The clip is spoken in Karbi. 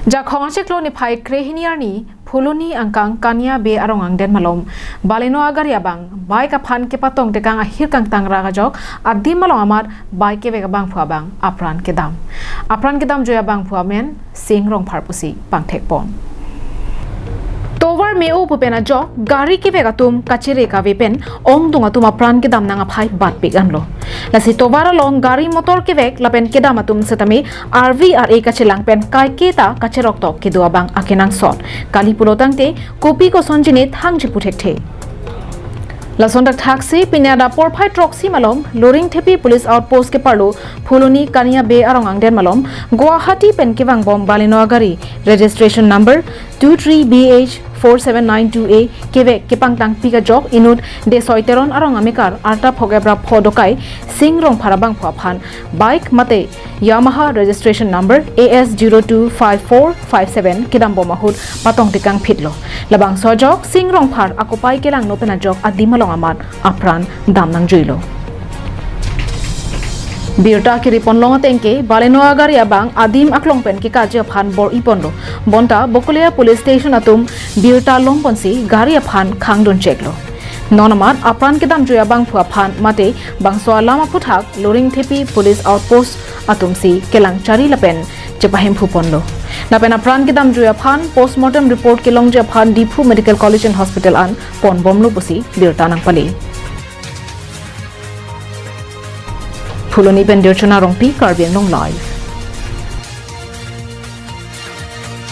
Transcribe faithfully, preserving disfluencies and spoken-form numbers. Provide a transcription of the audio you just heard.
Jakhong achiklo niphai krehini arni Phuloni angkang Kania Bey arong angden malom Baleno agari abang bike aphan kepatong tekang ahir kangtang ra ajok adim malom amat bike kevek abangphu abang apran kedam. Apran kedamjui abangphu amen Sing Rongphar pusi pangthekpon. Tovar me-o pu pen ajok gari kevek atum kachere kave pen ongdung atum apran kedam nang aphai batpik anlo. Lasi tovar along gari motor kevek lapen kedam atum setame R V R A kachelang pen kaiketa kacheroktok kedo abang akenangsot. Kali pulo tangte kopi kosonjinit hangji pu thekthe. Lason dak thaksi pini adap porphai throksi malom Loringthepi Police Outpost keparlo Phuloni Kania Bey arong angden malom Guwahati pen kevangbom Baleno agari registration number two three B H four seven nine two A kevek kepangtangpik ajok inut Desoi Teron arong amekar arta phokep ra pho dokai Sing Rongphar abangphu aphan bike mate Yamaha registration number A S zero two five four five seven kedambom ahut patong tekangphitlo. Labangso ajok Sing Rongphar akopai kelangno pen ajok adim along amat apran dam nangjuilo. Birta kiriponlong atengke Baleno agari abang adim aklong pen kekaji aphan bor-iponlo. Bonta Bokolia Police Station atum birta longponsi gari aphan khangduncheklo. Non amat apran kedamjui abangphu aphan mate bangso alam aphuthak Loringthepi Police Outpost atumsi kelang chari lapen chepahemphuponlo. Lapen apran kedamjui aphan postmortem report kelongji aphan Diphu Medical College and Hospital an ponbomlo pusi birta nangpale. Phuloni pen Dirchona Rongpi, Karbi Anglong Live.